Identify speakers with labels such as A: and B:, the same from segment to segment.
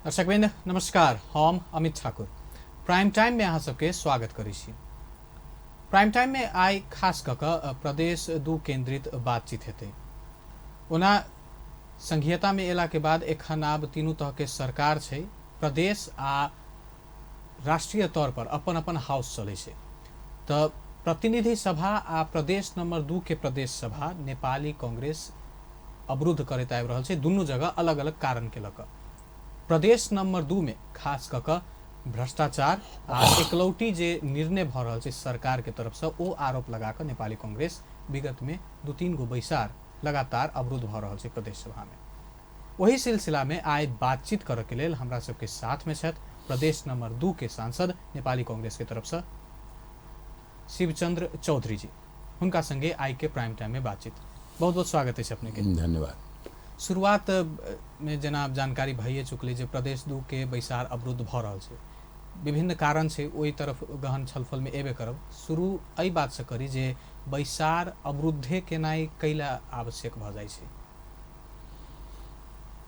A: दर्शकवृंद नमस्कार। हम Amit Thakur prime time में अहाँ सबके स्वागत करै छी। प्राइम टाइम में आइ खास कऽ कऽ प्रदेश 2 केंद्रित बातचीत हेतै। ओना संघीयता में एला के बाद एखन आब तीनू तरह के सरकार छै, प्रदेश आ राष्ट्रीय तौर पर अपन अपन हाउस चलै छै। तऽ प्रतिनिधि सभा आ प्रदेश नंबर 2 के प्रदेश सभा नेपाली कांग्रेस अवरुद्ध करैत आबि रहल छै, दुनू जगह अलग अलग कारण के लऽ कऽ। प्रदेश नंबर 2 में खास कऽ कऽ भ्रष्टाचार आ एकलौटी जे निर्णय भऽ रहल छै सरकार के तरफ से, ओ आरोप लगा कऽ नेपाली कांग्रेस विगत में 2-3 गो बैसार लगातार अवरुद्ध भऽ रहल छै प्रदेश सभा में। ओही सिलसिला में आइ बातचीत करऽ के लेल हमरा सबके साथ में छथि प्रदेश नंबर 2 के सांसद नेपाली कांग्रेस के तरफ से शिवचंद्र चौधरी जी। हुनका संगे आइ के प्राइम टाइम में बातचीत। बहुत बहुत स्वागत अछि अपने के।
B: धन्यवाद।
A: शुरुआत में जेना जानकारी भइए चुकलै जे प्रदेश 2 के बैसार अवरुद्ध भऽ रहल छै, विभिन्न कारण छै, ओहि तरफ गहन छलफल में एबे करब। शुरू एहि बात से करी जे बैसार अवरुद्धे केनाइ कैला आवश्यक भऽ जाइ छै।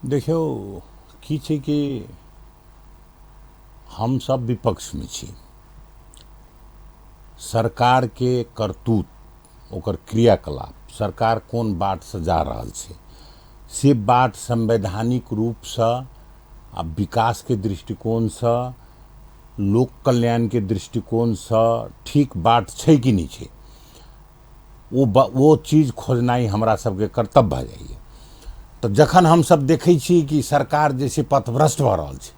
B: देखियौ की छै कि हम सब विपक्षमे छी। सरकारके करतूत, ओकर क्रियाकलाप, सरकार कोन बाटसँ जा रहल छै से बाट संवैधानिक रूपसँ आ विकासके दृष्टिकोणसँ, लोक कल्याणके दृष्टिकोणसँ ठीक बाट छै कि नहि छै, वो चीज खोजनाइ हमरा सबके कर्तव्य भऽ जाइए। तऽ जखन हमसब देखै छी कि सरकार जे छै पथभ्रष्ट भऽ रहल छै,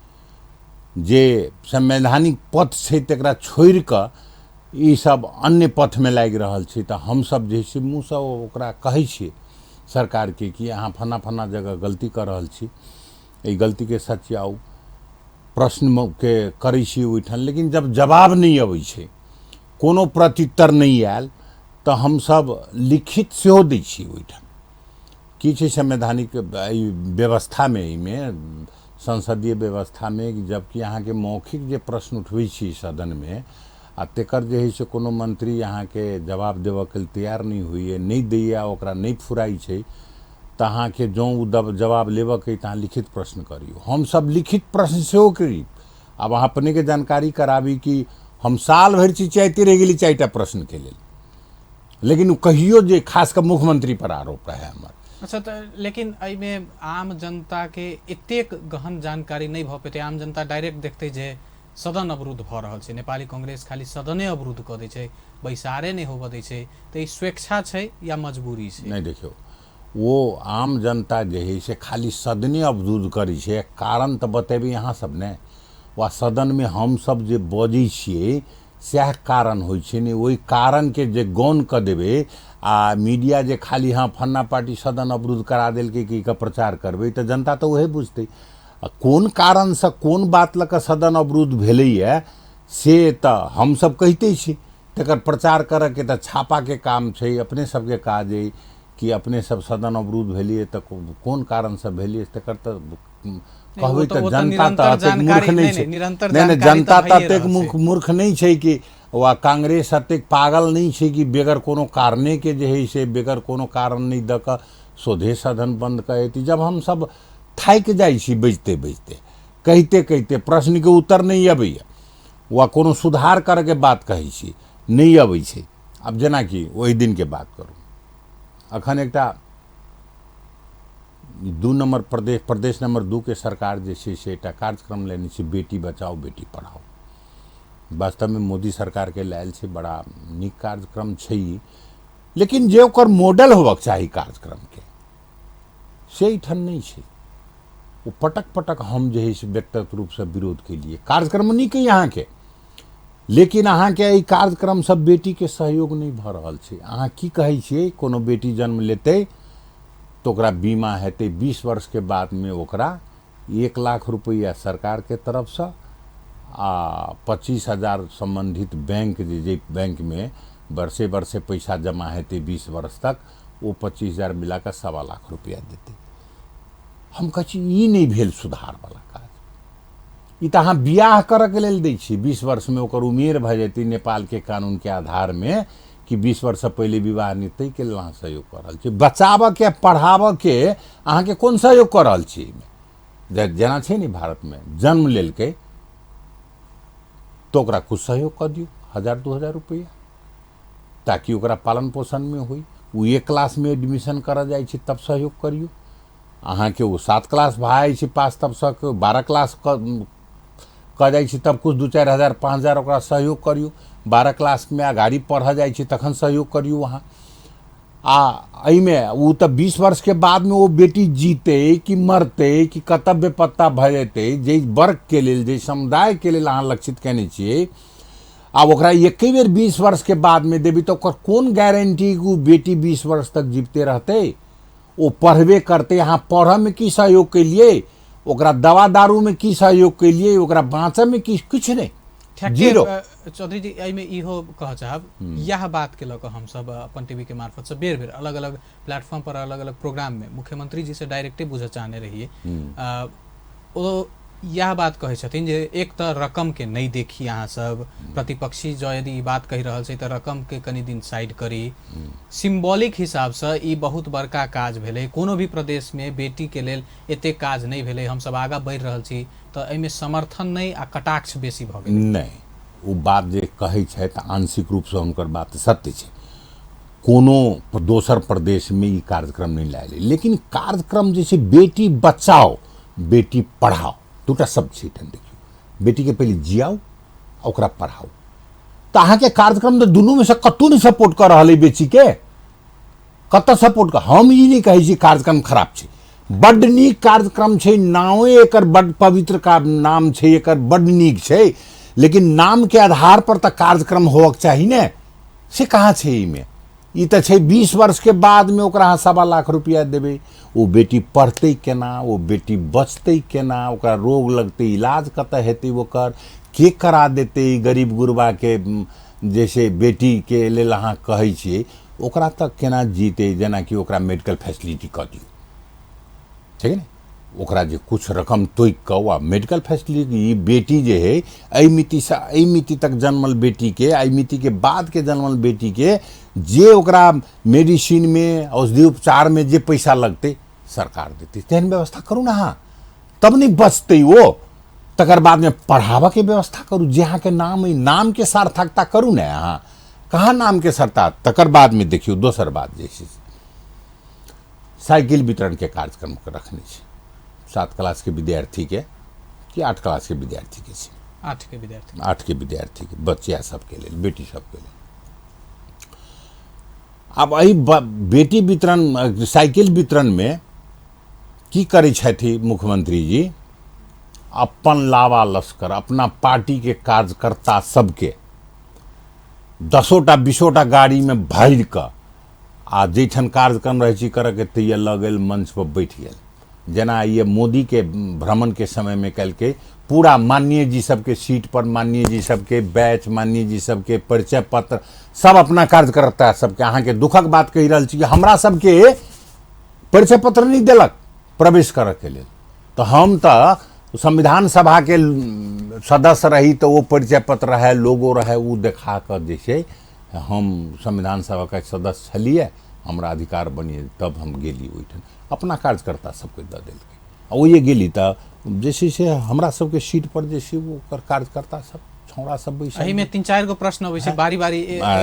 B: जे संवैधानिक पथ छै तकरा छोड़िकऽ ई सब अन्य पथमे लागि रहल छै, तऽ हमसब जे छै मुँहसँ ओकरा कहै छियै सरकारके कि अहाँ फन्ना फन्ना जगह गलती कऽ रहल छी, एहि गलतीके सच्याउ। प्रश्नके करै छी ओहिठाम, लेकिन जब जवाब नहि अबै छै, कोनो प्रत्युत्तर नहि आयल, तऽ हमसब लिखित सेहो दै छियै ओहिठाम। की छै संवैधानिक एहि व्यवस्थामे, एहिमे संसदीय व्यवस्थामे, जबकि अहाँके मौखिक जे प्रश्न उठबै छी सदनमे आ तेकर जे हइ से कोनो मंत्री अहाँके जवाब देबऽके लेल तैयार नहि होइए, नहि दैए, ओकरा नहि फुराइ छै, तऽ अहाँके जँ ओ जवाब लेबऽके अइ तऽ अहाँ लिखित प्रश्न करियौ। हमसब लिखित प्रश्न सेहो करी। आब अहाँ अपनेके जानकारी कराबी कि हम साल भरि चिचियाइते रहि गेली 4टा प्रश्नके लेल, लेकिन ओ कहियो जे खास कऽ मुख्यमंत्री पर आरोप रहै हमर।
A: अच्छा, तऽ लेकिन एहिमे आम जनताके एतेक गहन जानकारी नहि भऽ पेतै। आम जनता डायरेक्ट देखतै जे सदन अवरुद्ध भऽ रहल छै, नेपाली कांग्रेस खाली सदने अवरुद्ध कऽ दै छै, बैसारे नहि होबऽ दै छै, तऽ ई स्वेच्छा छै या मजबूरी छै?
B: नहि, देखियौ, वो आम जनता जे है से खाली सदने अवरुद्ध करै छै, कारण तऽ बतेबै अहाँ सब ने। वा सदनमे हमसब जे बजै छियै सएह कारण होइ छै ने, ओहि कारणके जे गौण कऽ देबै आ मीडिया जे खाली हँ फन्ना पार्टी सदन अवरुद्ध करा देलकै कि कऽ प्रचार करबै, तऽ जनता तऽ उएह बुझतै। आ कोन कारणसँ कोन बात लऽ कऽ सदन अवरुद्ध भेलैए से तऽ हमसब कहिते छी, तकर प्रचार करऽके तऽ छापाके काम छै, अपने सबके काज अइ कि अपने सब सदन अवरुद्ध भेलियै तऽ कोन कारणसँ भेलियै, तकर तऽ कहबै तऽ जनता तऽ एतेक मूर्ख नहि छै। नहि नहि, जनता तऽ एतेक मूर्ख नहि छै कि वा कांग्रेस एतेक पागल नहि छै कि बगैर कोनो कारणेके जे हइ से बगैर कोनो कारण नहि दऽ कऽ सोधे सदन बंद कऽ एती। जब हमसब थाकि जाइ छी बजिते बजिते, कहिते कहिते, प्रश्नके उत्तर नहि अबैए वा कोनो सुधार करऽके बात कहै छी नहि अबै छै। आब जेनाकि ओहि दिनके बात करू, अखन एकटा 2 नंबर प्रदेश नंबर 2 के सरकार जे छै से एकटा कार्यक्रम लेने छै, बेटी बचाओ बेटी पढ़ाओ। वास्तवमे मोदी सरकारके लायल छै, बड़ा नीक कार्यक्रम छै ई, लेकिन जे ओकर मॉडल होबक चाही कार्यक्रमके से एहिठाम नहि छै। ओ पटक पटक हम जे है से व्यक्तिगत रूपसँ विरोध केलिए। कार्यक्रम नीक अइ अहाँके, लेकिन अहाँके एहि कार्यक्रमसँ बेटीके सहयोग नहि भऽ रहल छै। अहाँ की कहै छियै, कोनो बेटी जन्म लेतै तऽ ओकरा बीमा हेतै, 20 वर्षके बादमे ओकरा 1 लाख रुपैआ सरकारके तरफसँ आ 25,000 सम्बन्धित बैंक जे बैंकमे वर्षे वर्षे पैसा जमा हेतै 20 वर्ष तक, ओ 25,000 मिला कऽ 1.25 लाख रुपैआ देतै। हम कहै छी ई नहि भेल सुधारवला काज। ई तऽ अहाँ बियाह करऽके लेल दै छी, 20 वर्षमे ओकर उमेर भऽ जेतै नेपालके कानूनके आधारमे कि 20 वर्षसँ पहिले विवाह नहि, ताहिके लेल अहाँ सहयोग कऽ रहल छी। बचाबऽके पढ़ाबऽके अहाँके कोन सहयोग कऽ रहल छी एहिमे? जेना छै ने भारतमे जन्म लेलकै तऽ ओकरा किछु सहयोग कऽ दियौ, 1000-2000 रुपैआ, ताकि ओकरा पालन पोषणमे होइ। ओ एक क्लासमे एडमिशन करऽ जाइ छै तब सहयोग करियौ। अहाँके ओ 7 क्लास भए जाइ छै पास तब सह 12 क्लास कऽ जाइ छै तब किछु 2-4 हजार 5 हजार ओकरा सहयोग करियौ। 12 क्लासमे अगाड़ी पढ़ऽ जाइ छै तखन सहयोग करियौ अहाँ। आ एहिमे ओ तऽ 20 वर्षके बादमे ओ बेटी जीतै कि मरतै कि कतऽ बेपत्ता भऽ जेतै, जाहि वर्गके लेल जाहि समुदायके लेल अहाँ लक्षित कयने छियै, आब ओकरा एके बेर 20 वर्षके बादमे देबै तऽ ओकर कोन गारंटी कि ओ बेटी 20 वर्ष तक जीविते रहतै, ओ पढ़बे करतै। अहाँ पढ़ऽमे की सहयोग केलियै, ओकरा दवा दारूमे की सहयोग केलियै, ओकरा बाँचऽमे की, किछु नहि, जीरो।
A: चौधरी जी, एहिमे इहो कहऽ चाहब, इएह बातके लऽ कऽ हमसब अपन टीवी के मार्फत से बेर बेर अलग अलग प्लेटफॉर्म पर अलग अलग प्रोग्राम में मुख्यमंत्री जी से डायरेक्टे बुझऽ चाहने रहियै। ओ इएह बात कहै छथिन जे एक तऽ रकम के नहि देखी अहाँ सब, प्रतिपक्षी जँ यदि ई बात कहि रहल छै तऽ रकम के कनि दिन साइड करी, सिम्बॉलिक हिसाबसँ ई बहुत बड़का काज भेलै, कोनो भी प्रदेशमे बेटीके लेल एतेक काज नहि भेलै, हमसब आगाँ बढ़ि रहल छी, तऽ एहिमे समर्थन नहि आ कटाक्ष बेसी भऽ गेलै।
B: नहि, ओ बात जे कहै छथि आंशिक रूपसँ हुनकर बात सत्य छै। कोनो दोसर प्रदेशमे ई कार्यक्रम नहि लायल, लेकिन कार्यक्रम जे छै बेटी बचाओ बेटी पढ़ाओ, दूटा शब्द छै एहिठाम। देखियौ, बेटीके पहिले जियाउ आ ओकरा पढ़ाउ। तऽ अहाँके कार्यक्रम तऽ दुनूमे से कतहु नहि सपोर्ट कऽ रहल अइ बेटीके, कतऽ सपोर्ट कर। हम ई नहि कहै छी कार्यक्रम खराब छै, बड्ड नीक कार्यक्रम छै, नामे एकर बड्ड पवित्र का नाम छै, एकर बड्ड नीक छै, लेकिन नामके आधार पर तऽ कार्यक्रम होबक चाही ने, से कहाँ छै एहिमे। ई तऽ छै 20 वर्षके बादमे ओकरा अहाँ 1.25 लाख रुपैआ देबै, ओ बेटी पढ़तै केना, ओ बेटी बचतै केना, ओकरा रोग लगतै इलाज कतऽ हेतै, ओकर के करा देतै। गरीब गुरबाके जैसे बेटीके लेल अहाँ कहै छियै, ओकरा तऽ केना जीतै, जेनाकि ओकरा मेडिकल फैसिलिटी कऽ दियौ, ठीक ने, ओकरा जे किछु रकम तोकि कऽ वा मेडिकल फैसिलिटी। ई बेटी जे है एहि मितिसँ एहि मिति तक जन्मल बेटीके, एहि मितिके बादके जन्मल बेटीके जे ओकरा मेडिसिनमे औषधि उपचारमे जे पैसा लगतै सरकार देतै, तेहन व्यवस्था करू ने अहाँ, तब नहि बचतै ओ। तकर बादमे पढ़ाबऽके व्यवस्था करू, जे अहाँके नाम अइ नामके सार्थकता करू ने अहाँ, कहाँ नामके सार्थकता। तकर बादमे देखियौ दोसर बात जे छै साइकिल वितरणके कार्यक्रम रखने छै, 7 क्लासके विद्यार्थीके कि 8 क्लासके विद्यार्थीके छै,
A: 8 के विद्यार्थी,
B: 8 के विद्यार्थीके बच्चा सबके लेल, बेटी सबके लेल। आब एहि बेटी वितरण साइकिल वितरणमे की करै छथि मुख्यमंत्री जी, अपन लावा लश्कर अपना पार्टीके कार्यकर्ता सबके 10टा 20टा गाड़ीमे भरि कऽ आ जाहिठाम कार्यक्रम रहै छै करऽके तैया लऽ गेल, मंच पर बैठ गेल। जेना ये मोदीके भ्रमणके समयमे कयलकै, पूरा माननीय जी सबके सीट पर माननीय जी सबके बैच, माननीय जी सबके परिचय पत्र सब अपना कार्यकर्ता सबके। अहाँके दुखक बात कहि रहल छी कि हमरा सबके परिचय पत्र नहि देलक प्रवेश करऽके लेल, तऽ हम तऽ संविधान सभाके सदस्य रही तऽ ओ परिचय पत्र रहै, लोगो रहै, ओ देखा कऽ जे छै हम संविधान सभाके सदस्य छलियै, हमरा अधिकार बनिए, तब हम गेली ओहिठाम। अपना कार्यकर्ता सबके दऽ देलकै आ ओहिए गेली तऽ जे छै से हमरा सबके सीट पर जे छै ओकर कार्यकर्ता सब छौड़ा सब बैसल।
A: एहिमे 3-4 गो प्रश्न अबै छै, बारी बारी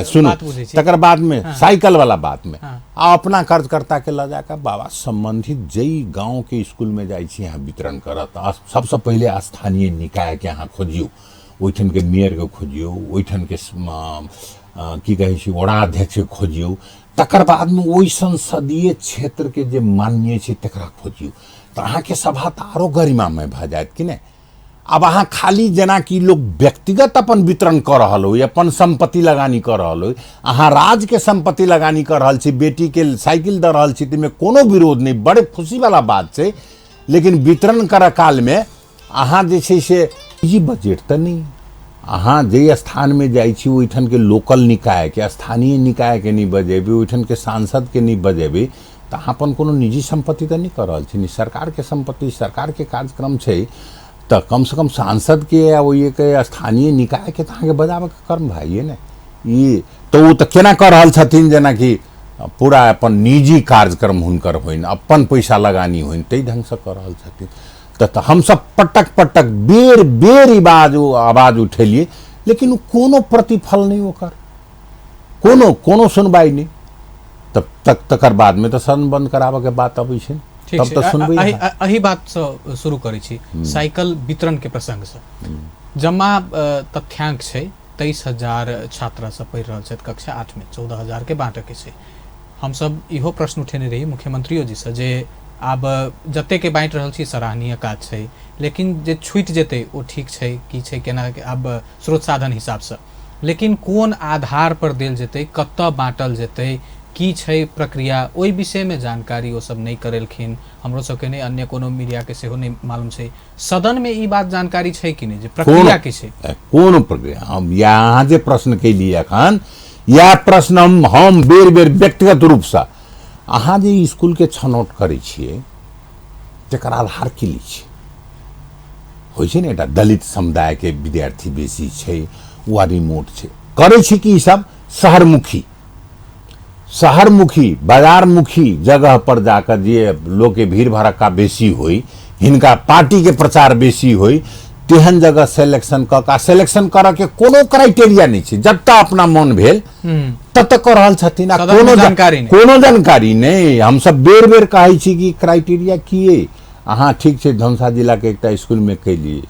B: सुनू, बात बुझै छी। तकर बादमे साइकिल वाला बातमे आ अपना कार्यकर्ता के लऽ जाकऽ बाबा संबंधित जै गाँवके स्कूलमे जाइ छी अहाँ वितरण करत, सबसँ पहिले स्थानीय निकायके अहाँ खोजियौ, ओहिठामके मेयरके खोजियौ, ओहिठामके की कहै छै वडाध्यक्षके खोजियौ, तकर बादमे ओहि संसदीय क्षेत्रके जे माननीय छै तकरा खोजियौ, तऽ अहाँके सभा तऽ आरो गरिमामय भऽ जायत कि नहि। आब अहाँ खाली जेनाकि लोक व्यक्तिगत अपन वितरण कऽ रहल होइ, अपन सम्पत्ति लगानी कऽ रहल होइ, अहाँ राज्यके सम्पत्ति लगानी कऽ रहल छी, बेटीके साइकिल दऽ रहल छी, ताहिमे कोनो विरोध नहि, बड़े खुशीवला बात छै, लेकिन वितरण करऽ कालमे अहाँ जे छै से निजी बजट तऽ नहि, अहाँ जाहि स्थानमे जाइ छी ओहिठामके लोकल निकायके स्थानीय निकायके नहि बजेबै, ओहिठामके सांसदके नहि बजेबै, तऽ अहाँ अपन कोनो निजी सम्पत्ति तऽ नहि कऽ रहल छी, सरकारके सम्पत्ति सरकारके कार्यक्रम छै, तऽ कमसँ कम सांसदके या ओहिके स्थानीय निकायके तऽ अहाँके बजाबऽके कर्म भइए ने। ई तऽ ओ तऽ केना कऽ रहल छथिन जेनाकि पूरा अपन निजी कार्यक्रम हुनकर होइन, अपन पैसा लगानी होइन, ताहि ढङ्गसँ कऽ रहल छथिन। तऽ हमसब पटक पटक बेर बेर ई बात आवाज उठेलियै, लेकिन कोनो प्रतिफल नहि, ओकर कोनो कोनो सुनवाइ नहि। तब तक तकर बादमे तऽ सदन बंद कराबऽके बात अबै छै, तब तऽ सुनबै।
A: एहि बातसँ शुरू करै छी साइकिल वितरणके प्रसङ्गसँ। जमा तथ्यांक छै 23,000 छात्रा सब पढ़ि रहल छथि कक्षा 8 में, 14,000 के बाँटऽके छै। हमसब इहो प्रश्न उठेने रही मुख्यमंत्रियो जीसँ जे आब जतेक के बाँटि रहल छी सराहनीय काज छै, लेकिन जे छूटि जेतै ओ ठीक छै की छै केना आब स्रोत साधन हिसाबसँ, लेकिन कोन आधार पर देल जेतै, कतऽ बाँटल जेतै, की छै प्रक्रिया, ओहि विषयमे जानकारी ओ सब नहि करेलखिन। हमरो सबके नहि, अन्य कोनो मीडियाके सेहो नहि मालूम छै। सदनमे ई बात जानकारी छै कि नहि जे प्रक्रिया की छै?
B: कोनो प्रक्रिया हम या अहाँ जे प्रश्न केलियै एखन, इएह प्रश्न हम बेर बेर व्यक्तिगत रूपसँ, अहाँ जे इसकुलके छनौट करै छियै तकर आधार की लै छियै? होइ छै ने एकटा दलित समुदायके विद्यार्थी बेसी छै वा रिमोट छै, करै छै कि ईसब शहरमुखी शहरमुखी बाजारमुखी जगह पर जाकर जे लोकके भीड़ भड़क्का बेसी होइ, हिनका पार्टीके प्रचार बेसी होइ, तेहन जगह सेलेक्शन कऽ कऽ, सेलेक्शन करऽके कोनो क्राइटेरिया नहि छै, जतऽ अपना मन भेल ततऽ कऽ रहल छथिन आ कोनो जानकारी कोनो जानकारी नहि। हमसब बेर बेर कहै छी कि क्राइटेरिया की अइ? अहाँ ठीक छै धनुषा जिलाके एकटा इसकुलमे केलियै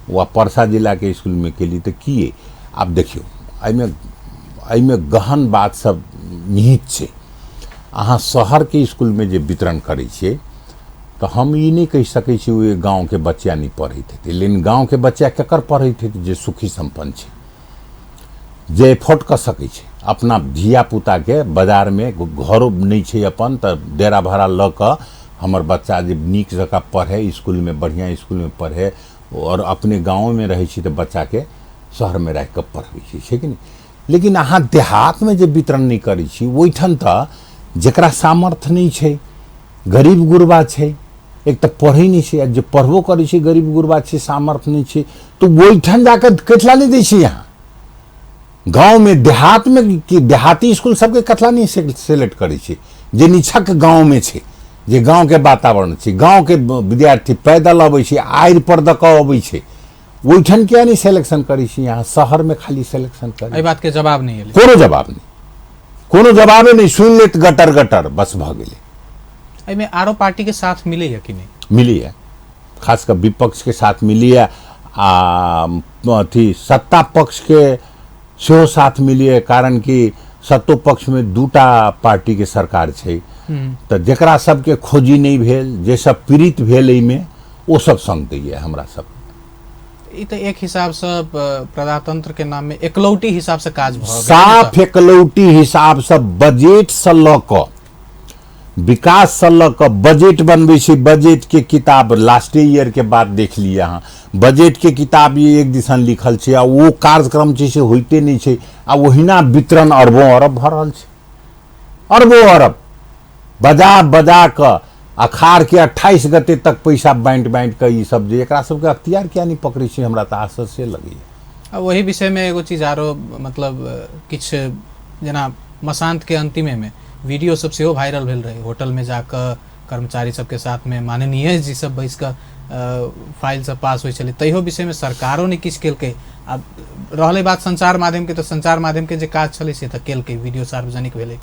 B: वा परसा जिलाके इसकुलमे केलियै तऽ की अइ? आब देखियौ, एहिमे एहिमे गहन बात सब निहित छै। अहाँ शहरके इसकुलमे जे वितरण करै छियै तऽ हम ई नहि कहि सकै छी ओहि गाँवके बच्चा नहि पढ़ैत हेतै, लेकिन गाँवके बच्चा केकर पढ़ैत हेतै? जे सुखी सम्पन्न छै, जे एफोर्ड कऽ सकै छै अपना धियापुताके। बाजारमे घरो नहि छै अपन तऽ डेरा भाड़ा लऽ कऽ हमर बच्चा जे नीक जकाँ पढ़ै इसकुलमे, बढ़िआँ इसकुलमे पढ़ै, आओर अपने गाँवमे रहै छी तऽ बच्चाके शहरमे राखि कऽ पढ़बै छी, छै कि नहि? लेकिन अहाँ देहातमे जे वितरण नहि करै छी, ओहिठाम तऽ जकरा सामर्थ्य नहि छै, गरीब गुरबा छै, एक तऽ पढ़ै नहि छै, आ जे पढ़बो करै छै गरीब गुरबा छै, सामर्थ्य नहि छै, तऽ ओहिठाम जाकऽ कथिला नहि दै छी अहाँ? गाँवमे देहातमे कि देहाती इसकुल सबके कथिला नहि सेलेक्ट करै छै जे निछक गाँवमे छै, जे गाँवके वातावरण छै, गाँवके विद्यार्थी पैदल अबै छै, आड़ि पर दऽ कऽ अबै छै, ओहिठाम किया नहि सेलेक्शन करै छी? अहाँ शहरमे खाली सेलेक्शन करै।
A: एहि बातके जवाब नहि एलै।
B: कोनो जवाब नहि, कोनो जवाबे नहि। सुनि लेत गटर गटर, बस भऽ गेलै।
A: एहिमे आरो पार्टीके साथ मिलैया कि नहि?
B: मिलैया, खास कऽ विपक्षके साथ मिलैया आ अथी सत्ता पक्षके सेहो साथ मिलैया, कारण कि सत्तो पक्षमे दूटा पार्टीके सरकार छै, तऽ जकरा सबके खोजी नहि भेल, जे सब पीड़ित भेल एहिमे, ओ सब संग दैया हमरा सब।
A: ई तऽ एक हिसाबसँ प्रजातंत्र के नाम में एकलौटी हिसाबसँ काज भऽ गेल।
B: साफ एकलौटी हिसाबसँ बजटसँ लऽ कऽ विकाससँ लऽ कऽ बजट बनबै छै, बजटके किताब लास्टे ईयरके बाद देख लिअ अहाँ, बजटके किताब ई एक दिसन लिखल छै आ ओ कार्यक्रम छै से होइते नहि छै, आ ओहिना वितरण अरबों अरब भऽ रहल छै, अरबों अरब बजा बजा कऽ अखाड़के 28 गते तक पैसा बाँटि बाँटि कऽ ई सब जे एकरा सबके अख्तियार किया नहि पकड़ै छै, हमरा तऽ आश्चर्य लगैया।
A: आ ओही विषयमे एगो चीज आरो, मतलब किछु जेना मसान्तके अन्तिमेमे वीडियो सब सेहो वायरल भेल रहै, होटलमे जाकऽ कर्मचारी सबके साथमे माननीय जी सब बैस कऽ फाइल सब पास होइ छलै, तहियो विषयमे सरकारो नहि किछु केलकै। आब रहलै बात संचार माध्यमके, तऽ संचार माध्यमके जे काज छलै से तऽ केलकै, वीडियो सार्वजनिक भेलै।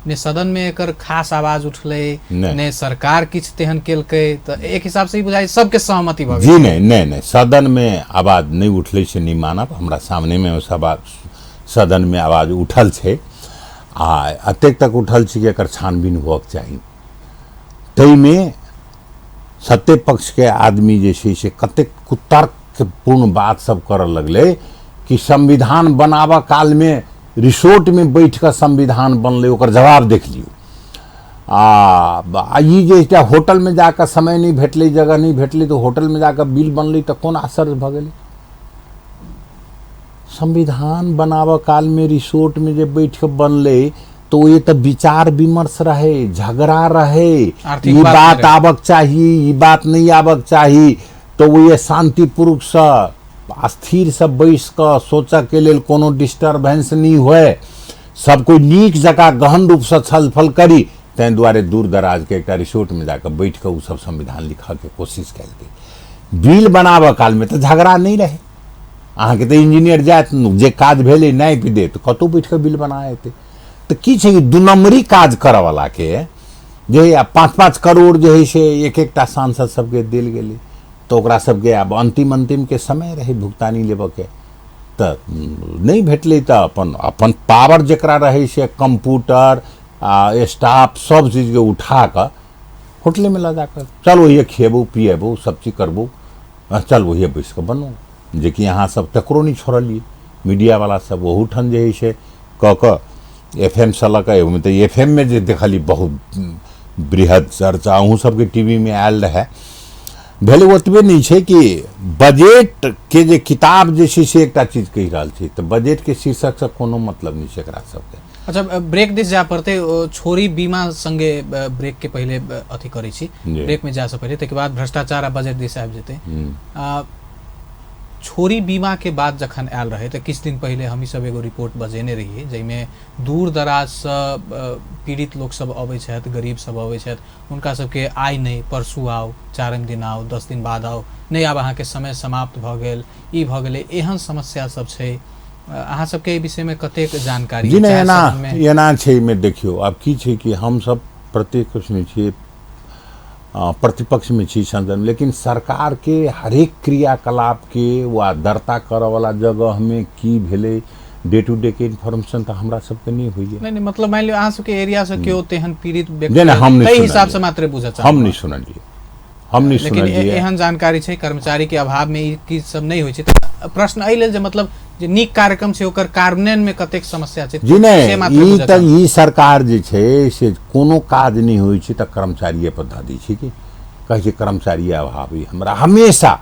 A: ने सदनमे एकर खास आवाज उठलै, ने सरकार किछु तेहन केलकै, तऽ एक हिसाबसँ ई बुझाइ सबके सहमति भऽ
B: गेल। जी नहि नहि नहि, सदनमे आवाज नहि उठलै से नहि मानब। हमरा सामनेमे सदनमे आवाज उठल छै आ एतेक तक उठल छै कि एकर छानबीन होअके चाही। ताहिमे सत्य पक्षके आदमी जे छै से कतेक कुतर्कपूर्ण बात सब करऽ लगलै कि संविधान बनाबऽ कालमे रिसोर्टमे बैठ कऽ संविधान बनलै, ओकर जवाब देख लियौ। आ ई जे एकटा होटलमे जाकऽ समय नहि भेटलै, जगह नहि भेटलै तऽ होटलमे जाकऽ बिल बनलै, तऽ कोन आश्चर्य भऽ गेलै? संविधान बनाबऽ कालमे रिसोर्टमे जे बैठ कऽ बनलै तऽ ओ तऽ विचार विमर्श रहै, झगड़ा रहै, ई बात आबक चाही, ई बात नहि आबक चाही, तऽ ओ शान्तिपूर्वकसँ स्थिरसँ बैस कऽ सोचऽके लेल कोनो डिस्टर्बेंस नहि हुए, सब कोइ नीक जकाँ गहन रूपसँ छलफल करी, ताहि दुआरे दूर दराजके एकटा रिसोर्टमे जाकऽ बैठ कऽ ओसब संविधान लिखऽके कोशिश कयल गेल। बिल बनाबऽ कालमे तऽ झगड़ा नहि रहै। अहाँके तऽ इंजीनियर जायत, जे काज भेलै नापि देत, कतहु बैठ कऽ बिल बना एतै। तऽ की छै कि दू नम्बरी काज करऽवलाके जे आब 5-5 करोड़ जे हइ से एक एकटा सांसद सबके देल गेलै, तऽ ओकरा सबके आब अंतिम अंतिमके समय रहै भुगतानी लेबऽके, तऽ नहि भेटलै। तऽ अपन अपन पावर जकरा रहै से कम्प्यूटर आ स्टाफ सब चीजके उठा कऽ होटलेमे लऽ जाकऽ चल ओहिए खिएबौ पिएबौ सब चीज करबौ, चल ओहिए बैस कऽ बनू। जेकि अहाँ सब तकरो नहि छोड़लियै, मीडियावला सब ओहूठाम जे हइ से कऽ कऽ एफ एम सँ लऽ कऽ ओहिमे तऽ एफ एम मे जे देखलियै बहुत बृहद चर्चा अहूँ सबके टी वी मे आयल रहए। भेलै ओतबे नहि छै कि बजटके जे किताब जे छै से एकटा चीज कहि रहल छै, तऽ बजटके शीर्षकसँ कोनो मतलब नहि छै एकरा सबके।
A: अच्छा, ब्रेक दिस जाय पड़तै। छोरी बीमा संगे ब्रेक के पहिले अथी करै छी, ब्रेक में जाय से पहिले, ताहिके बाद भ्रष्टाचार आ बजट दिस आबि जेतै। छोरी बीमा के बात जखन आयल रहे तऽ किछु दिन पहिले हमही सब एगो रिपोर्ट बजेने रहियै, जाहिमे दूर दराजसँ पीड़ित लोक सब अबै छथि, गरीब सब अबै छथि, हुनका सबके आइ नहि परसू आउ, 4 दिन आउ, 10 दिन बाद आउ, नहि आब अहाँके समय समाप्त भऽ गेल, ई भऽ गेलै, एहन समस्या सब छै। अहाँ सबके एहि विषयमे कतेक जानकारी
B: जी? नहि, एना एना छै एहिमे देखियौ आब की छै कि हमसब प्रत्यक्षमे छियै, प्रतिपक्षमे छी संसदमे, लेकिन सरकारके हरेक क्रियाकलापके वा दर्ता करऽवला जगहमे की भेलै डे टू डे के इन्फॉर्मेशन तऽ हमरा सबके नहि होइए।
A: नहि नहि, मतलब मानि लियौ अहाँ सबके एरिया से केओ तेहन पीड़ित
B: व्यक्ति नहि, हम
A: नहि हिसाब से मात्र बुझऽ
B: चाहब। हम नहि सुनलियै, हम नहि
A: लेकिन एहन जानकारी छै कर्मचारी के अभाव में ई चीज सब नहि होइ छै। तऽ प्रश्न एहि लेल जे मतलब जे नीक कार्यक्रम छै ओकर कार्यान्वयन में कतेक समस्या छै।
B: जी नहि, ई तऽ ई सरकार जे छै से कोनो काज नहि होइ छै तऽ कर्मचारिए पर धऽ दै छै कि कहै छै कर्मचारी अभाव। ई हमरा हमेशा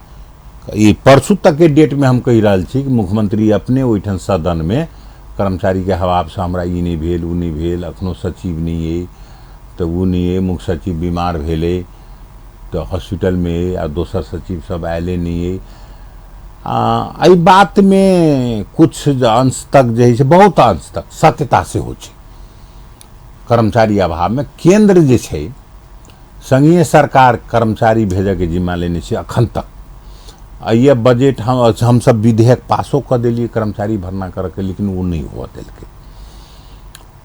B: ई परसू तकके डेटमे हम कहि रहल छी कि मुख्यमंत्री अपने ओहिठाम सदनमे कर्मचारीके अभावसँ हमरा ई नहि भेल ओ नहि भेल, अखनो सचिव नहि अइ तऽ ओ नहि अइ, मुख्य सचिव बीमार भेलै तऽ हॉस्पिटलमे अइ आ दोसर सचिव सब आयले नहि अइ। एहि बातमे किछु अंश तक जे हइ से बहुत अंश तक सत्यता सेहो छै। कर्मचारी अभावमे केन्द्र जे छै संघीय सरकार कर्मचारी भेजऽके जिम्मा लेने छै अखन तक। आइए बजट हमसब विधेयक पासो कऽ देलियै कर्मचारी भरना करऽके, लेकिन ओ नहि हुअ देलकै।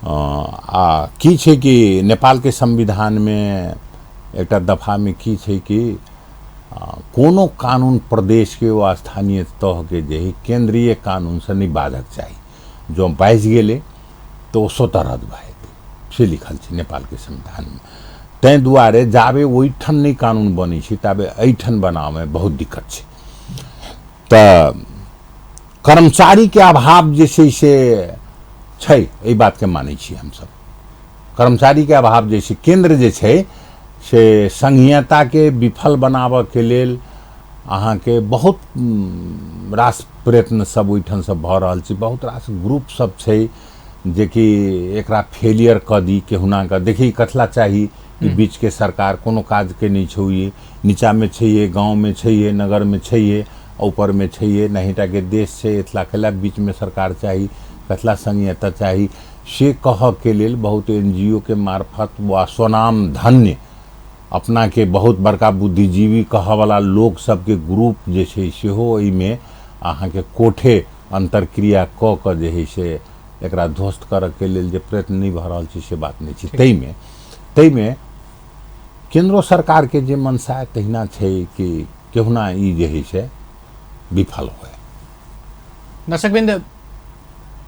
B: आ की छै कि नेपालके संविधानमे एकटा दफामे की छै कि कोनो कानून प्रदेशके वा स्थानीय तहके जे हइ केन्द्रीय कानूनसँ नहि बाजक चाही, जँ बाजि गेलै तऽ ओ स्वतः रद्द भऽ जेतै, से लिखल छै नेपालके संविधानमे। ताहि दुआरे जाबे ओहिठाम नहि कानून बनै छै ताबे एहिठाम बनाबऽमे बहुत दिक्कत छै। तऽ कर्मचारीके अभाव जे छै से छै, एहि बातके मानै छी हमसब। कर्मचारीके अभाव जे छै केन्द्र जे छै से संघीयताके विफल बनाबऽके लेल अहाँके बहुत रास प्रयत्न सब ओहिठामसँ भऽ रहल छै। बहुत रास ग्रुप सब छै जेकि एकरा फेलियर कऽ दी केहुना कऽ। देखी कथला चाही ई बीचके सरकार, कोनो काजके नहि छौ, ई नीचाँमे छैहे, गाँवमे छैहे, नगरमे छैहे, ऊपरमे छैहे, नहिटाके देश छै, एतला कैला बीचमे सरकार चाही, कथला संघीयता चाही, से कहऽके लेल बहुत एन जी ओ के मार्फत वा स्वनाम धन्य अपनाके बहुत बड़का बुद्धिजीवी कहऽवला लोक सबके ग्रुप जे छै सेहो एहिमे अहाँके कोठे अन्तर्क्रिया कऽ कऽ जे हइ से एकरा ध्वस्त करऽके लेल जे प्रयत्न नहि भऽ रहल छै से बात नहि छै। ताहिमे केन्द्रो सरकारके जे मनसा तहिना छै कि केहुना ई जे हइ से विफल होए।
A: दर्शकवृंद,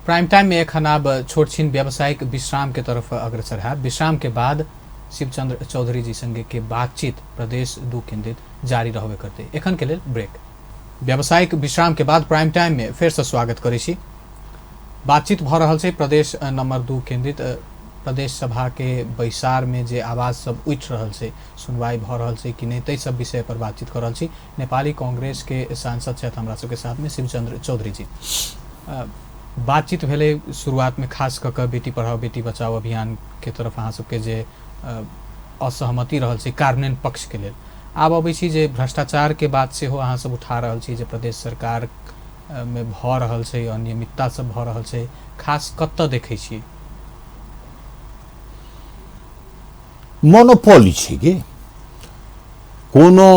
A: प्राइम टाइम में एखन आब छोट छिन व्यावसायिक विश्राम के तरफ अग्रसर है। विश्राम के बाद शिवचंद्र चौधरी जी संगे के बातचीत प्रदेश 2 केंद्रित जारी रहबे करते। एखन के लेल ब्रेक। व्यावसायिक विश्राम के बाद प्राइम टाइम में फिर से स्वागत करै छी। बातचीत भऽ रहल छै प्रदेश नंबर 2 केंद्रित प्रदेश सभा के बैसार में जे आवाज सब उठि रहल छै, सुनवाई भऽ रहल छै कि नहि, ताहि सब विषय पर बातचीत कऽ रहल छी। नेपाली कांग्रेस के सांसद छथि हमरा सबके साथ में शिवचंद्र चौधरी जी। बातचीत भेलै शुरुआत में खास कऽ कऽ बेटी पढ़ाओ बेटी बचाओ अभियान के तरफ अहाँ सबके जे असहमति रहल छै कार्यान्वयन पक्ष के लेल। आब अबै छी जे भ्रष्टाचार के बात सेहो अहाँ सब उठा रहल छी जे प्रदेश सरकार मे भऽ रहल छै, अनियमितता सब भऽ रहल छै, खास कतऽ देखै छियै?
B: मोनोपोली छै कि कोनो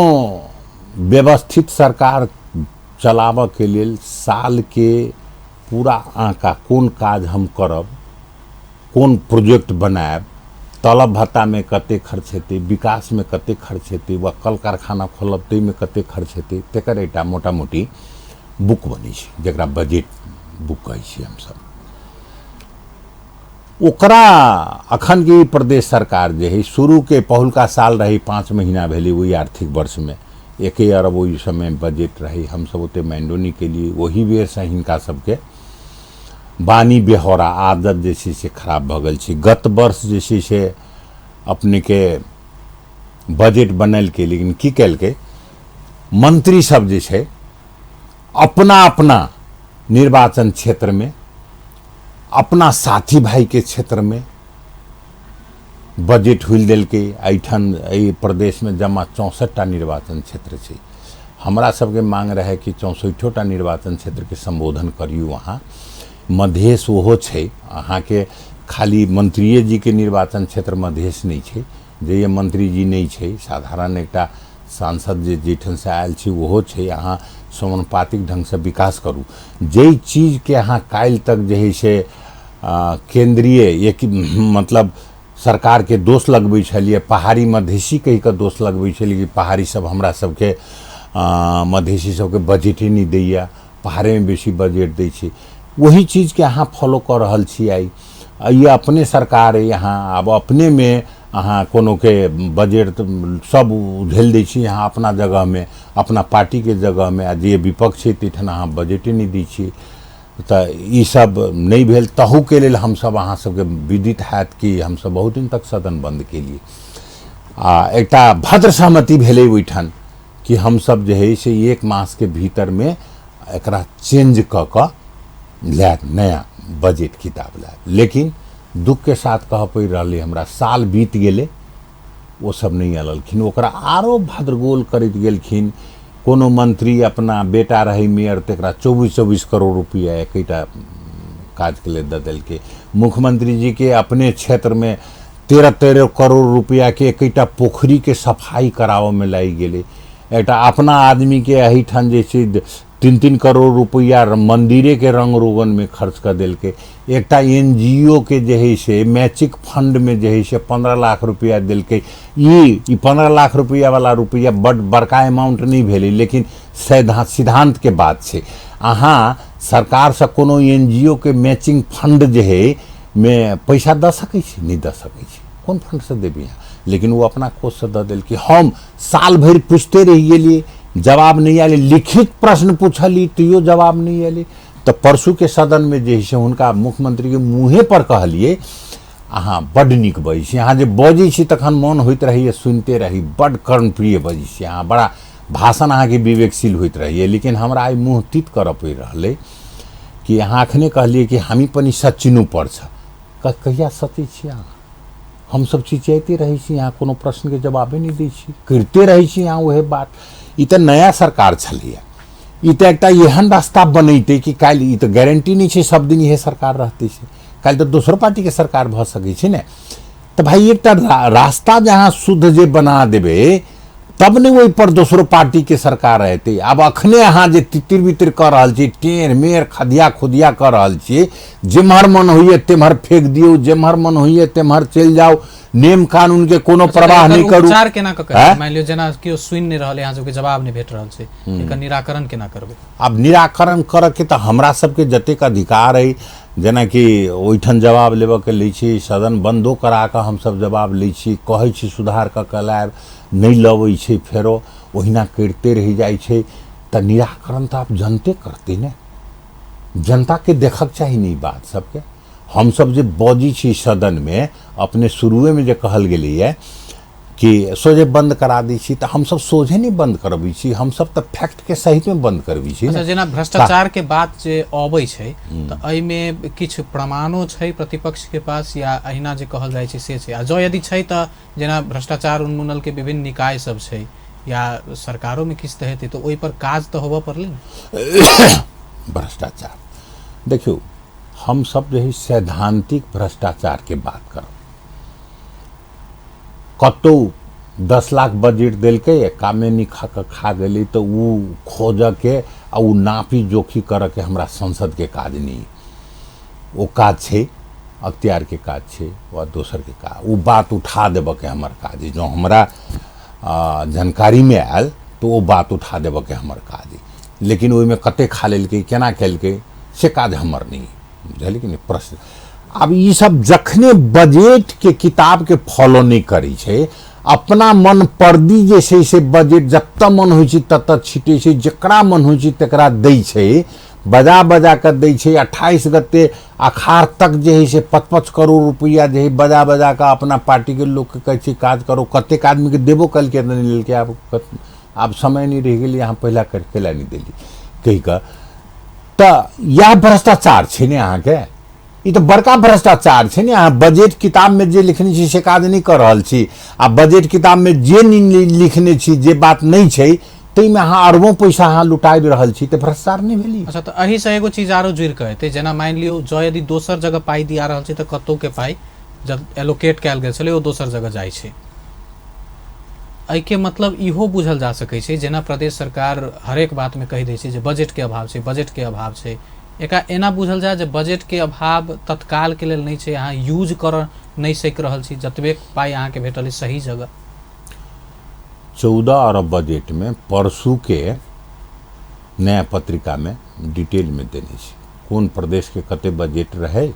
B: व्यवस्थित सरकार चलाबऽके लेल सालके पूरा आँका, कोन काज हम करब, कोन प्रोजेक्ट बनायब, तलब भत्तामे कते खर्च हेतै, विकासमे कते खर्च हेतै, वा कल कारखाना खोलब ताहिमे कते खर्च हेतै, तकर एकटा मोटा मोटी बुक बनै छै, जकरा बजट बुक कहै छियै हमसब। ओकरा अखन के प्रदेश सरकार जे है, शुरूके पहुलका साल रहै, 5 महीना भेलै ओहि आर्थिक वर्षमे 1 अरब ओहि समय बजट रहै, हमसब ओते माइंडो नहि केलियै। ओही बेरसँ हिनका सबके बानी बेहोरा आदत जे छै से खराब भऽ गेल छै। गत वर्ष जे छै से अपनेके बजट बनेलकै, लेकिन की केलकै, मंत्री सब जे छै अपना अपना निर्वाचन क्षेत्रमे, अपना साथी भाईके क्षेत्रमे बजट हुलि देलकै। एहिठाम एहि प्रदेशमे जमा 64टा निर्वाचन क्षेत्र छै। हमरा सबके मांग रहै कि 64टा निर्वाचन क्षेत्रके सम्बोधन करियौ अहाँ। मधेश ओहो छै, अहाँके खाली मंत्रिए जीके निर्वाचन क्षेत्र मधेश नहि छै, जे मंत्री जी नहि छै, साधारण एकटा सांसद जे जाहिठामसँ आयल छै ओहो छै। अहाँ समानुपातिक ढङ्गसँ विकास करू। जाहि चीजके अहाँ काल्हि तक जे हइ से केंद्रीय एक मतलब सरकारके दोष लगबै छलियै, पहाड़ी मधेशी कहि कऽ दोष लगबै छलियै कि पहाड़ी सब हमरा सबके मधेशी सबके बजटे नहि दैया, पहाड़ेमे बेसी बजट दै छै। ओही चीजके अहाँ फॉलो कऽ रहल छी आइ। ई अपने सरकार अइ, अहाँ आब अपनेमे अहाँ कोनोके बजट सब उझेल दै छी अहाँ अपना जगहमे, अपना पार्टीके जगहमे, आ जे विपक्ष छै ताहिठाम अहाँ बजटे नहि दै छियै। तऽ ईसब नहि भेल। तहूके लेल हमसब अहाँ सबके विदित हैत कि हमसब बहुत दिन तक सदन बन्द केलियै आ एकटा भद्र सहमति भेलै ओहिठाम कि हमसब जे हइ से 1 मासके भीतरमे एकरा चेंज कऽ कऽ लायब, नया बजट किताब लायब। लेकिन दुखके साथ कहऽ पड़ि रहलै हमरा, साल बीत गेलै, ओ सब नहि अललखिन। ओकरा आरो भद्रगोल करैत गेलखिन। कोनो मंत्री अपना बेटा रहै मेयर, तकरा 24-24 करोड़ रुपैआ एकेटा काजके लेल दऽ देलकै। मुख्यमंत्री जीके अपने क्षेत्रमे 13-13 करोड़ रुपैआके एकेटा पोखरिके सफाइ कराबऽमे लागि गेलै। एकटा अपना आदमीके एहिठाम जे छै 3-3 करोड़ रुपैआ मन्दिरेके रंग रोगनमे खर्च कऽ देलकै। एकटा NGO के जे हइ से मैचिक फंडमे जे हइ से 15 लाख रुपैआ देलकै। ई 15 लाख रुपैआ वाला रुपैआ बड बड़का अमाउंट नहि भेलै, लेकिन सिद्धांतके बात छै। अहाँ सरकारसँ कोनो NGO के मैचिंग फंड जे हइ मे पैसा दऽ सकै छी? नहि दऽ सकै छी। कोन फंडसँ देबै अहाँ? लेकिन ओ अपना कोषसँ दऽ देलकै। हम साल भरि पूछते रहि गेलियै, जवाब नहि आयल। लिखित प्रश्न पूछली तैयो जवाब नहि आयल। तऽ परसूके सदनमे जे हइ से हुनका मुख्यमंत्रीके मुँहे पर कहलियै, अहाँ बड्ड नीक बजै छी, अहाँ जे बजै छी तखन मोन होइत रहैए सुनिते रही, बड्ड कर्णप्रिय बजै छी अहाँ, बड़ा भाषण अहाँके विवेकशील होइत रहैए। लेकिन हमरा आइ मुँह तीत करऽ पड़ि रहलै कि अहाँ अखने कहलियै कि हामी पनि सचिनु पर्छ। कहिया सचै छी अहाँ? हमसब चिचियाइते रहै छी, अहाँ कोनो प्रश्नके जवाबे नहि दै छी, करिते रहै छी अहाँ उहे बात। ई तऽ नया सरकार छलैए, ई तऽ एकटा एहन रास्ता बनैतै कि काल्हि ई तऽ गारंटी नहि छै सब दिन इहे सरकार रहतै, से काल्हि तऽ दोसरो पार्टीके सरकार भऽ सकै छै ने। तऽ भाइ एकटा रास्ता जे अहाँ शुद्ध जे बना देबै तब ने ओहि पर दोसरो पार्टीके सरकार एतै। आब अखने अहाँ जे तितिर बितिर कऽ रहल छी, टेढ़ मेढ़ खदिया खुदिया कऽ रहल छी, जेम्हर मन होइए तेम्हर फेंक दियौ, जेम्हर मन होइए तेम्हर चलि जाउ, नियम कानून के कोनो परवाह नहि करू।
A: उपचार केना कऽ करबै? मानि लियौ जेना केओ सुनि नहि रहल, अहाँ सबके जवाब नहि भेट रहल छै, एकर निराकरण केना करबै?
B: आब निराकरण करऽके तऽ हमरा सबके जतेक अधिकार अइ, जेनाकि ओहिठाम जवाब लेबऽके लै छी, सदन बन्दो करा कऽ हमसब जवाब लै छी, कहै छी सुधार कऽ कऽ लायब, नहि लबै छै, फेरो ओहिना करिते रहि जाइ छै। तऽ निराकरण तऽ आब जनते करतै ने, जनताके देखक चाही ने ई बात सबके। हमसब जे बजै छी सदनमे, अपने शुरुएमे जे कहल गेलैए कि सोझे बंद करा दै छी, तऽ हमसब सोझे नहि बंद करबै छी, हमसब तऽ फैक्टके सहितमे बंद करबै छी।
A: अच्छा, जेना भ्रष्टाचार के बात जे अबै छै तऽ एहिमे किछु प्रमाणो छै प्रतिपक्ष के पास, या अहिना जे कहल जाइ छै से छै? आ जँ यदि छै तऽ जेना भ्रष्टाचार उन्मूलन के विभिन्न निकाय सब छै या सरकारो में किछु तऽ हेतै, तऽ ओहि पर काज तऽ होबऽ पड़लै ने।
B: भ्रष्टाचार देखियौ, हमसब जे है सैद्धांतिक भ्रष्टाचार के बात करब, कतौ 10 लाख बजट देलकै, कामे नहि खा कऽ खा गेलै, तऽ ओ खोजऽके आ ओ नापी जोखी करऽके हमरा संसदके काज नहि। ओ काज छै अख्तियारके काज छै वा दोसरके काज, ओ बात उठा देबऽके हमर काज। जँ हमरा जानकारीमे आयल तऽ ओ बात उठा देबऽके हमर काज, लेकिन ओहिमे कते खा लेलकै, केना केलकै, से काज हमर नहि। बुझलियै कि नहि प्रश्न? आब ई सब जखने बजटके किताबके फॉलो नहि करै छै, अपना मन पर्दी जे छै से बजट जतऽ मन होइ छै ततऽ छिटै छै, जकरा मन होइ छै तकरा दै छै, बजा बजा कऽ दै छै। 28 गते अखाड़ तक जे हइ से 5-5 करोड़ रुपैआ जे हइ बजा बजा कऽ अपना पार्टीके लोकके कहै छै काज करो। कतेक आदमीके देबो केलकै, नहि लेलकै। आब समय नहि रहि गेलै, अहाँ पहिला कैला नहि देली कहि कऽ। तऽ इएह भ्रष्टाचार छै ने अहाँके, ई तऽ बड़का भ्रष्टाचार छै ने। अहाँ बजट किताबमे जे लिखने छी से काज नहि कऽ रहल छी, आ बजट किताबमे जे नहि लिखने छी, जे बात नहि छै, ताहिमे अहाँ अरबों पैसा अहाँ लुटाबि रहल छी, तऽ भ्रष्टाचार नहि भेलै?
A: अच्छा, तऽ एहिसँ एगो चीज आरो जुड़ि कऽ एतै। जेना मानि लियौ, जँ यदि दोसर जगह पाइ दिया रहल छै, तऽ कतहुके पाइ जब एलोकेट कयल गेल छलै, ओ दोसर जगह जाइ छै। एहिके मतलब इहो बुझल जा सकै छै, जेना प्रदेश सरकार हरेक बातमे कहि दै छै जे बजटके अभाव छै, बजटके अभाव छै, एकरा एना बुझल जाय जे बजटके अभाव तत्कालके लेल नहि छै, अहाँ यूज करऽ नहि सकि रहल छी जतबे पाइ अहाँके भेटल अछि सही जगह?
B: 14 अरब बजटमे परसूके नया पत्रिकामे डिटेलमे देने छै, कोन प्रदेशके कते बजट रहै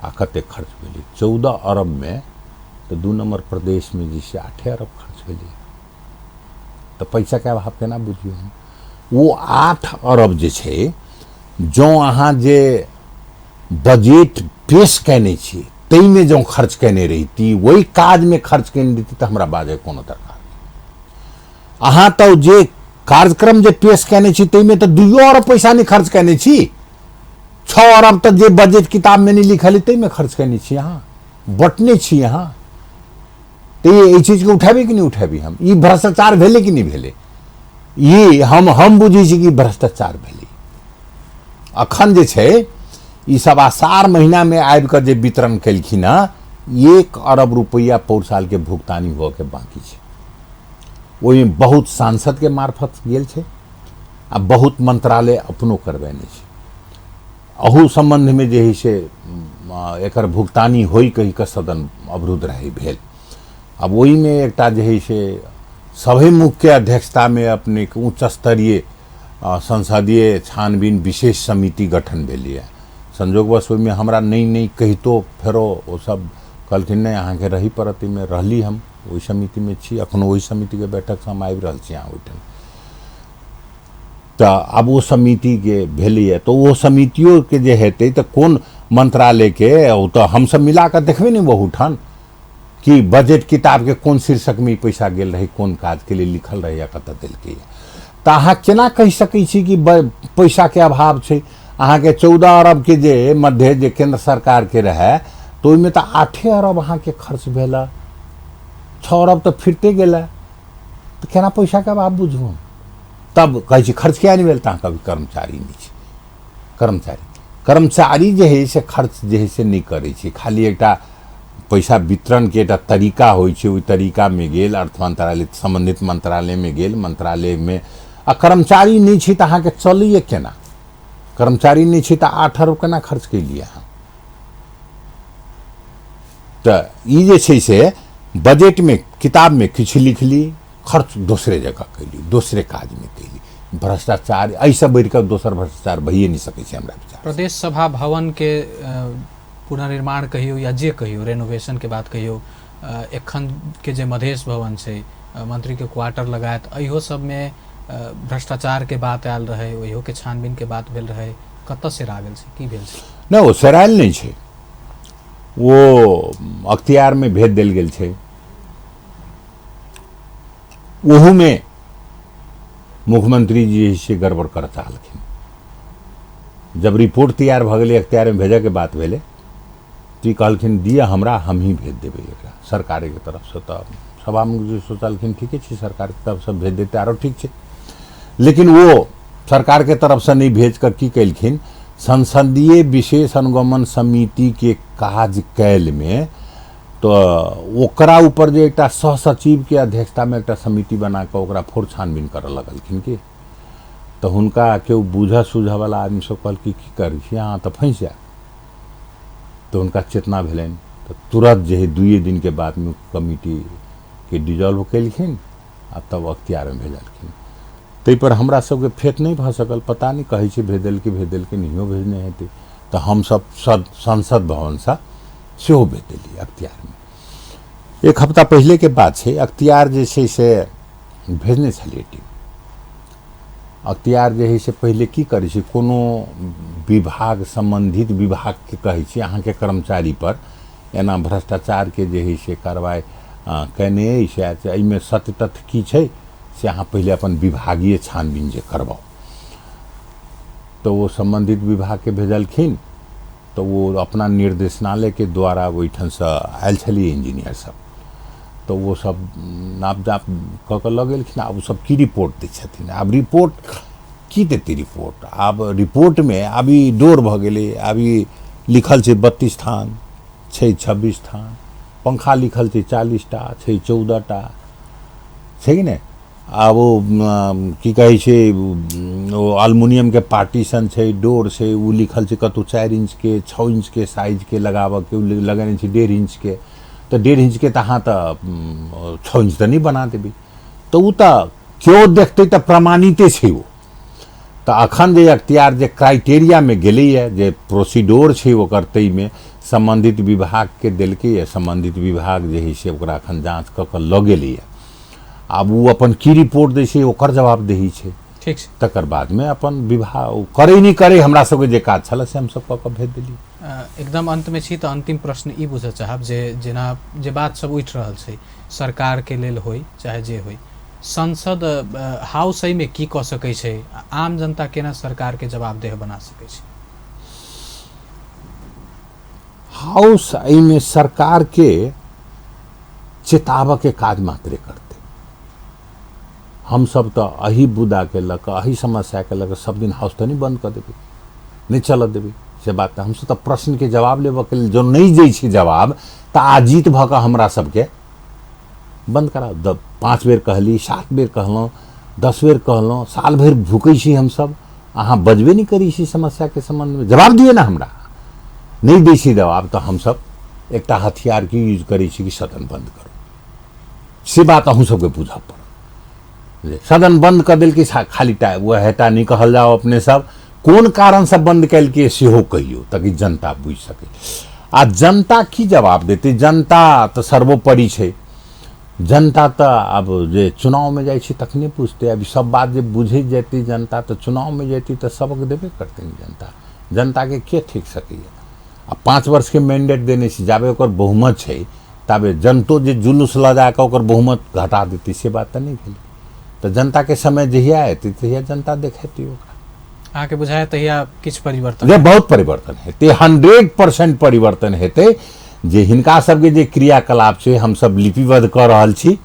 B: आ कते खर्च भेलै। 14 अरबमे तऽ 2 नम्बर प्रदेशमे जे छै 8 अरब खर्च भेलै, तऽ पैसाके अभाव केना बुझियौ हम? ओ 8 अरब जे छै, जँ अहाँ जे बजट पेश कयने छी ताहिमे जँ खर्च कयने रहिती, ओहि काजमे खर्च कयने रहिती, तऽ हमरा बाजैके कोनो दरकार नहि। अहाँ तऽ जे कार्यक्रम जे पेश कयने छी ताहिमे तऽ 2 अरब पैसा नहि खर्च कयने छी। 6 अरब तऽ जे बजट किताबमे नहि लिखल है ताहिमे खर्च कयने छी, अहाँ बटने छी। अहाँ तऽ एहि चीजके उठाबी कि नहि उठाबी हम? ई भ्रष्टाचार भेलै कि नहि भेलै? ई हम बुझै छी कि भ्रष्टाचार भेलै। अखन जे छै ई सब आषाढ़ महीनामे आबि कऽ जे वितरण केलखिन हँ, 1 अरब रुपैआ पौर सालके भुगतानी होके बाँकी छै। ओहिमे बहुत सांसदके मार्फत गेल छै आ बहुत मंत्रालय अपनो करबेने छै। अहू सम्बन्धमे जे हइ से एकर भुगतानी होइ कहि कऽ सदन अवरुद्ध रहै भेल। आब ओहिमे एकटा जे हइ से सभे मुख्य अध्यक्षतामे अपनेके उच्च स्तरीय संसदीय छानबीन विशेष समिति गठन भेलैए। संजोगवश ओहिमे हमरा नहि नहि कहितो फेरो ओ सब कहलखिन नहि, अहाँके रही पड़त। एहिमे रहली हम, ओहि समितिमे छी, एखनो ओहि समितिके बैठकसँ हम आबि रहल छी अहाँ ओहिठाम। तऽ आब ओ समितिके भेलैए, तऽ ओ समितियोके जे हेतै तऽ कोन मंत्रालयके, ओ तऽ हमसब मिला कऽ देखबै ने ओहूठाम कि बजट किताबके कोन शीर्षकमे ई पैसा गेल रहै, कोन काजके लिए लिखल रहै या कतऽ देलकैए। तऽ अहाँ केना कहि सकै छी कि पैसाके अभाव छै? अहाँके 14 अरबके जे मध्य जे केन्द्र सरकारके रहै, तऽ ओहिमे तऽ 8 अरब अहाँके खर्च भेल, 6 अरब तऽ फिरते गेलै, तऽ केना पैसाके अभाव बुझू हम? तब कहै छी खर्च किया नहि भेल? तऽ अहाँके अभी कर्मचारी नहि छै। कर्मचारी जे हइ से खर्च जे हइ से नहि करै छै। खाली एकटा पैसा वितरणके एकटा तरीका होइ छै, ओहि तरीकामे गेल, अर्थ मंत्रालय सम्बन्धित मंत्रालयमे गेल, मंत्रालयमे। आ कर्मचारी नहि छै तऽ अहाँके चलैए केना? कर्मचारी नहि छै तऽ 8 अरब केना खर्च केलियै अहाँ? तऽ ई जे छै से बजटमे किताबमे किछु लिखली, खर्च दोसरे जगह कैली, दोसरे काजमे कैली। भ्रष्टाचार एहिसँ बढ़ि कऽ दोसर भ्रष्टाचार भइए नहि सकै छै हमरा विचार।
A: प्रदेश सभा भवनके पुनर्निर्माण कहियौ या जे कहियौ, रेनोवेशनके बात कहियौ, एखन के जे मधेश भवन छै, मंत्रीके क्वार्टर लगायत एहियो सबमे भ्रष्टाचारके बात आयल रहै, ओहियोके छानबीनके बात भेल रहै, कतऽ सेरा गेल छै, की भेल छै?
B: नहि, ओ सेरायल नहि छै, ओ अख्तियारमे भेज देल गेल छै। ओहूमे मुख्यमंत्री जी से गड़बड़ करऽ चाहलखिन। जब रिपोर्ट तैयार भऽ गेलै, अख्तियारमे भेजऽके बात भेलै, तऽ ई कहलखिन दिअ हमरा, हमही भेज देबै एकरा सरकारेके तरफसँ। तऽ सभामुख जी सोचलखिन ठीके छै, सरकारके तरफसँ भेज देतै आरो ठीक छै। लेकिन ओ सरकारके तरफसँ नहि भेज कऽ की केलखिन, संसदीय विशेष अनुगमन समितिके काज कयलमे तऽ ओकरा ऊपर जे एकटा सहसचिवके अध्यक्षतामे एकटा समिति बना कऽ ओकरा फोर छानबीन करऽ लगलखिन कि, तऽ हुनका केओ बूझऽ सूझऽवला आदमी सब कहलखिन की करै छी अहाँ, तऽ फँसि जायब। तऽ हुनका चेतना भेलनि तऽ तुरंत जे है 2 दिनके बादमे कमिटीके डिजॉल्व केलखिन आ तब अख्तियारमे भेजलखिन। ताहिपर हमरा सबके फेत नहि भऽ सकल, पता नहि कहै छै भेजलकै भेजलकै नहियो भेजने हेतै। तऽ हमसब संसद भवनसँ सेहो भेज देलियै अख्तियारमे। एक हफ्ता पहिलेके बात छै, अख्तियार जे छै से भेजने छलियै टीम। अख्तियार जे है से पहिले की करै छै, कोनो विभाग सम्बन्धित विभागके कहै छै अहाँके कर्मचारी पर एना भ्रष्टाचारके जे है से कार्रवाइ कयने अछि, एहिमे सत्य तथ्य की छै से अहाँ पहिले अपन विभागीय छानबीन जे करबाउ। तऽ ओ सम्बन्धित विभागके भेजलखिन, तऽ ओ अपना निर्देशनालयके द्वारा ओहिठामसँ आयल छलियै इंजीनियर सब, तऽ ओ सब नाप जाप कऽ कऽ लऽ गेलखिन। आब ओ सब की रिपोर्ट दै छथिन, आब रिपोर्ट की देतै रिपोर्ट, आब रिपोर्टमे आब ई डोर भऽ गेलै, आब ई लिखल छै 32 थान छै, 26 थान, पंखा लिखल छै 40 टा छै, 14 टा छै कि नहि। आब ओ की कहै छै ओ एल्युमिनियमके पार्टीशन छै, डोर छै, ओ लिखल छै कतहु 4 इंचके 6 इंचके साइजके लगाबऽके, ओ लगेने छै 1.5 इंचके, तऽ 1.5 इंचके तऽ अहाँ तऽ 6 इंच तऽ नहि बना देबै, तऽ ओ तऽ केओ देखतै तऽ प्रमाणिते छै ओ। तऽ अखन जे अख्तियार जे क्राइटेरियामे गेलैए, जे प्रोसीडोर छै ओकर, ताहिमे सम्बन्धित विभागके देलकैए, सम्बन्धित विभाग जे हइ से ओकरा अखन जाँच कऽ कऽ लऽ गेलैए। आब ओ अपन की रिपोर्ट दै छै ओकर जवाबदेही छै।
A: ठीक छै,
B: तकर बादमे अपन विभाग करै नहि करै हमरा सबके जे काज छलै से हमसब कऽ कऽ भेज देलियै।
A: एकदम अंतमे छी तऽ अंतिम प्रश्न ई बुझऽ चाहब जे जेना जे बात सब उठि रहल छै सरकारके लेल होइ चाहे जे होइ, संसद हाउस एहिमे की कऽ सकै छै, आम जनता केना सरकारके जवाबदेह बना सकै छै?
B: हाउस एहिमे सरकारके चेताबऽके काज मात्रे करतै। हमसब तऽ एहि मुद्दाके लऽ कऽ, एहि समस्याके लऽ कऽ सब दिन हाउस तऽ नहि बन्द कऽ देबै, नहि चलऽ देबै, से बात तऽ हमसब तऽ प्रश्नके जवाब लेबऽके लेल जँ नहि दै छै जवाब तऽ आजीत भऽ कऽ हमरा सबके बन्द कराउ। 5 बेर कहली, 7 बेर कहलहुँ, 10 बेर कहलहुँ, साल भरि भूकै छी हमसब, अहाँ बजबे नहि करै छी समस्याके सम्बन्धमे, जवाब दिअ ने हमरा। नहि दै छी जवाब तऽ हमसब एकटा हथियारके यूज करै छी कि सदन बन्द करू। से बात अहूँ सबके बुझऽ पड़त। सदन बन्द कऽ देलकै खाली टा वएह टा नहि कहल जाओ, अपने सब कोन कारणसँ बन्द केलकै सेहो कहियौ ताकि जनता बुझि सकै। आ जनता की जवाब देतै, जनता तऽ सर्वोपरि छै। जनता तऽ आब जे चुनावमे जाइ छै तखने बुझतै। आब सब बात जे बुझै जेतै जनता तऽ चुनावमे जेतै तऽ सबक देबे करतै ने जनता। जनताके के ठेक सकैए? आ 5 वर्षके मैंडेट देने छै, जाबे ओकर बहुमत छै ताबे जनतो जे जुलूस लऽ जाकऽ ओकर बहुमत घटा देतै से बात तऽ नहि भेलै। तऽ जनताके समय जहिया एतै तहिया जनता देखेतै ओकरा।
A: अहाँके बुझाय तहिया किछु परिवर्तन?
B: जे बहुत परिवर्तन हेतै, 100% परिवर्तन हेतै। जे हिनका सबके जे क्रियाकलाप छै हमसब लिपिबद्ध कऽ रहल छी,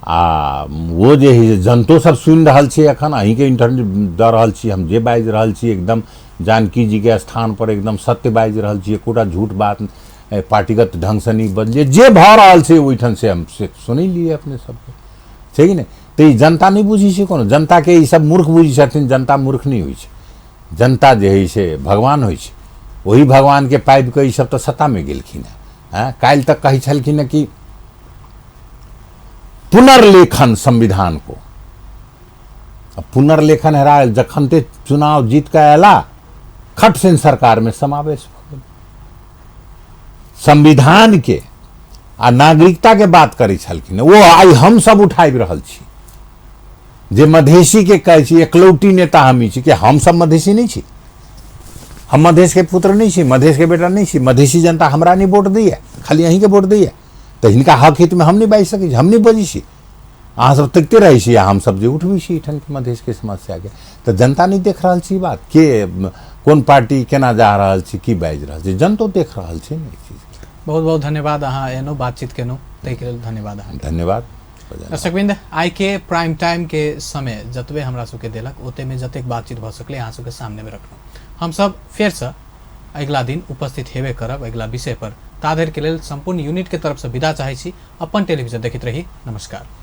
B: आ ओ जे है जनतो सब सुनि रहल छै। एखन अहीँके इंटरव्यू दऽ रहल छी, हम जे बाजि रहल छी एकदम जानकी जीके स्थान पर एकदम सत्य बाजि रहल छी, एकोटा झूठ बात पार्टीगत ढङ्गसँ नहि बजलियै। जे भऽ रहल छै ओहिठाम से हम से सुनलियै अपने सबके, छै कि नहि? तऽ ई जनता नहि बुझै छै कोनो, जनताके ई सब मूर्ख बुझै छथिन। जनता मूर्ख नहि होइ छै, जनता जे हइ से भगवान होइ छै। ओही भगवानके पाबि कऽ ई सब तऽ सत्तामे गेलखिन हेँ। काल्हि तक कहै छलखिन हेँ कि पुनर्लेखन संविधान को, पुनर्लेखन हेरा जखन ते चुनाव जीत कऽ अयला खटसेन सरकारमे समावेश भऽ गेल। संविधान के आ नागरिकता के बात करै छलखिन, ओ आइ हम सब उठाबि रहल छी। जे मधेशी के कहै छी एकलौटी नेता हम ही छी, कि हम सब मधेशी नहि छी, हम मधेश के पुत्र नहि छी, मधेश के बेटा नहि छी, मधेशी जनता हमरा नहि वोट दैया, खाली अहीँके वोट दैया, तऽ हिनका हक हितमे हम नहि बाजि सकै छी, हम नहि बजै छी। अहाँ सब तकिते रहै छी आ हमसब जे उठबै छी एहिठामके मधेशके समस्याके। तऽ जनता नहि देख रहल छी बात के कोन पार्टी केना जा रहल छै, की बाजि रहल छै, जनतो देख रहल छै ने ई चीज।
A: बहुत बहुत धन्यवाद, अहाँ एलहुँ, बातचीत केलहुँ, ताहिके लेल धन्यवाद अहाँके।
B: धन्यवाद।
A: दर्शकवृंद, आइ के प्राइम टाइम के समय जतबे हमरा सबके देलक ओते में जतेक बातचीत भऽ सकलै अहाँ सबके सामने में रखलहुँ। हमसब फेरसँ अगिला दिन उपस्थित हेबे करब अगिला विषय पर। ताधरि के लेल सम्पूर्ण यूनिट के तरफ से विदा चाहै छी। अपन टेलीविजन देखैत रही। नमस्कार।